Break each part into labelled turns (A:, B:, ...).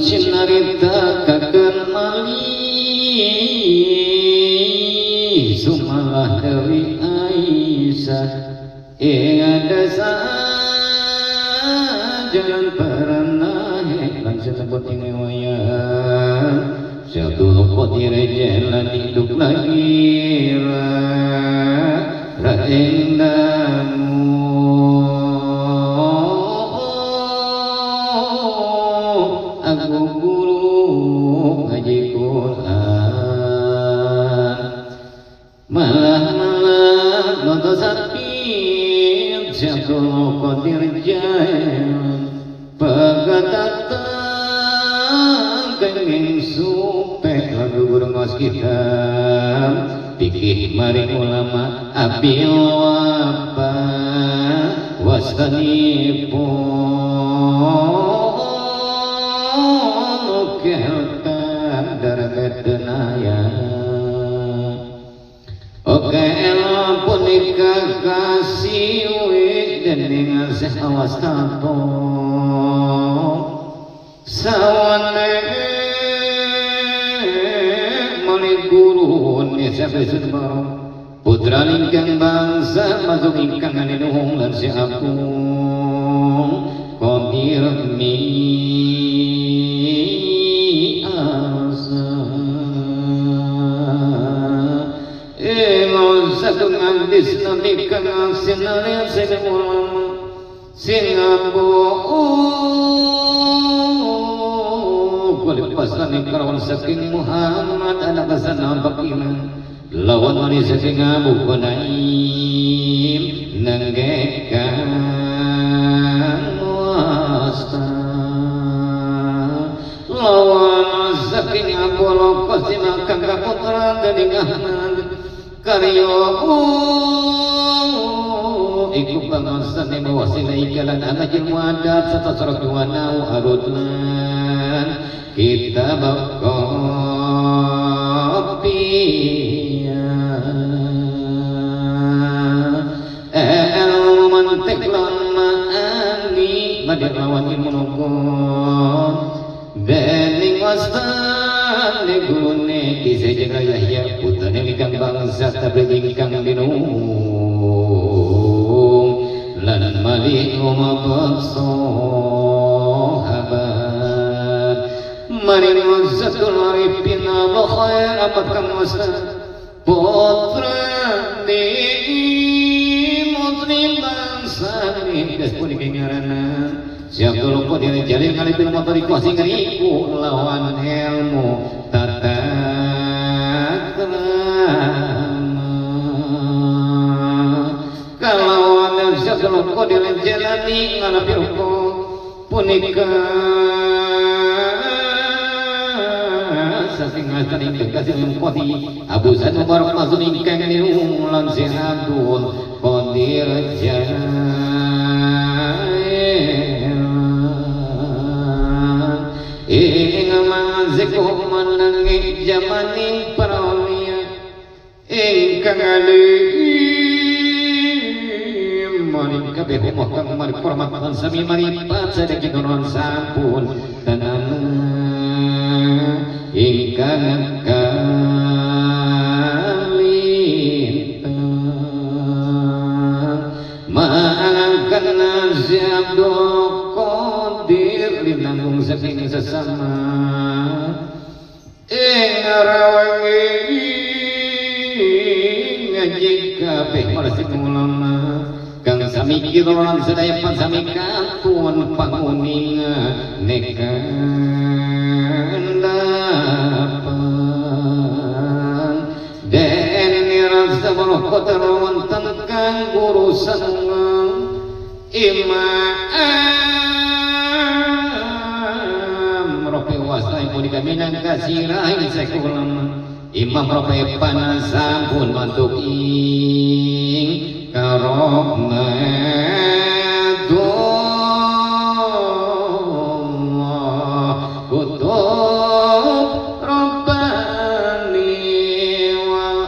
A: Cinarita kaken malih sumalah Dewi Aisyah ing desa jalan pernah lan sebut ing wayang Syabdul Qadir jalan hidup lagi raendamu aku guru ngaji Quran malah-malah nonton sakit Syabdul Qadir jalan pegatatan kenging supe lagu guru ngos kitab pikih maring ulama abil wapa wastanipun ukelkan dargetenaya oke punika kasih dening sawastato sawane mali guru nesabesut baro putra ingkang bangsa masuk ingkang anenuhung lan si akung Qadir mi asa satu ngandis nabi kang sinare sing ulama sing abu kulipasan karawan saking Muhammad anak sana bakilan lawan mani saking Abu Qanaim nanggekan wasta lawan saking Abu Qasim kang kaputra dening Ahmad karyo iku pangasane mawasila ikalan angajil muadat serta surat wanau arutlan kita bakopia ilmu mantik lan maani madirawan ilmu nukun dening wastane gurune isih Yahya putrane ingkang bangsa tabligh ingkang dinung lan malih umabak sahabat maring zatul arifin wa khair amat kang wasta putrane muslim bangsane des puniki ngaranna Syabdul Qadir jalil ngalipil motorikoh sing ngriku lawan ilmu tata krama kalawan Syabdul Qadir jalani ngalapil punika saking ngaten ingkang kasih Qadi Abu Zaid Mubarak mazun ingkang niru lan si Abdul Qadir ing manziku menangi jamaning paraulia ingkang alim maring kabeh umah kang mari hormat lan sami maripat sadaya nuwun sampun tanana ingkang kalintang mangkan si Abdul Qadir linanggung saking sesama ing rawangi ngaji kabeh marasik ulama kang sami kira lan sedaya pan sami kantun panguninga nekan dapan den nirasa maroko wonten kang guru sangang imam rope wasai punika minangka sirah ing sakulama imam rope panasampun mantuk ing karomatullah kutub rabbani wal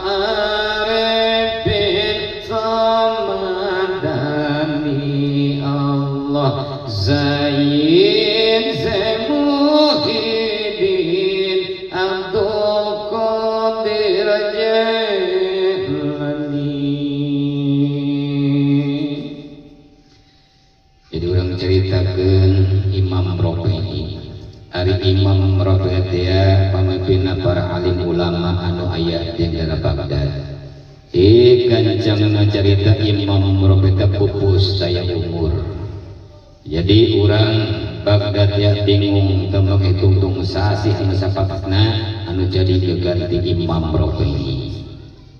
A: arifin samadani Allah zayin zemuhi Ari Imam Rabi' ya pamimpinna para alim ulama anu aya di negara Baghdad. Gancangna carita Imam Rabi' pupus daya umur. Jadi urang Baghdad ya bingung tembang hitungtung sasih anu sapatna anu jadi geganti Imam Rabi'.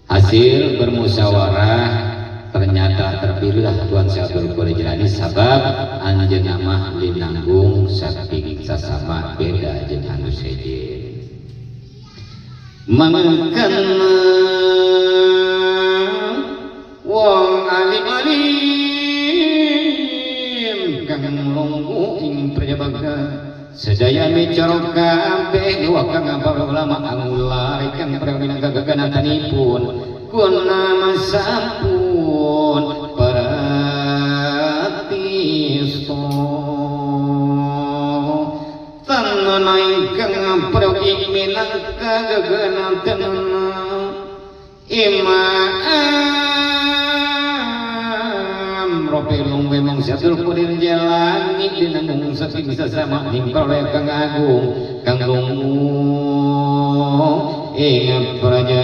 A: Hasil bermusyawarah ternyata terpilihlah Tuan Syekh Abdul Qadir Jailani sabab anjeunna mah linanggung saking sasama beda jeung anu sejen. Mangkan wong alim-alim kang lungguh ing praja Baghdad sedaya micara kabeh wa kang para ulama angular kang minangka gaganatanipun guna masampun pratisto tanana ingkang prayogi minangka gegenatan Imam Rabi' lungguh mong Syekh Abdul Qadir Jailani dinamung saking sasama ing pralaya kang agung kang lungguh ing praja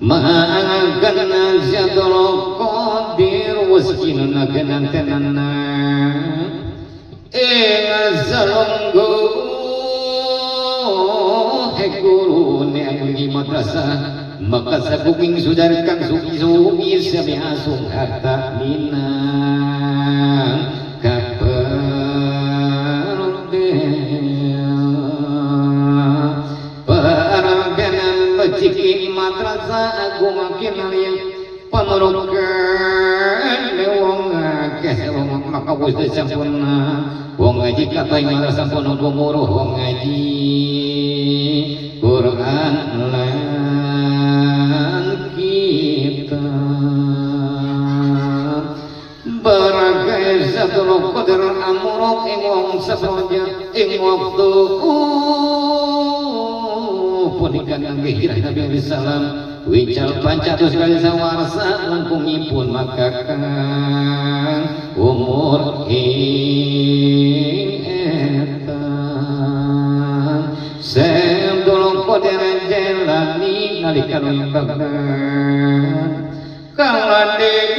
A: Ma'agana Syekh Qadir waskinuna genantenana ing zalunggu guru ne madrasah maka sakuking sudar kang suki-suki sami asung harta minang kaperden perbenan beciki madrasah agung makin alih pamerukan wong akeh wong maka wis sampurna wong ngaji kata ing madrasah sampun gumuruh wong ngaji Quran lan kitab barakai Abdul Qadir amuruk ing wong saproja ing wektu punika nangge hijrah Nabi alaihi salam wical pancatus kali sawarsa langkungipun maka kang umur ing eta Syekh Abdul Qadir Jailani nalika ing Baghdad kang landheng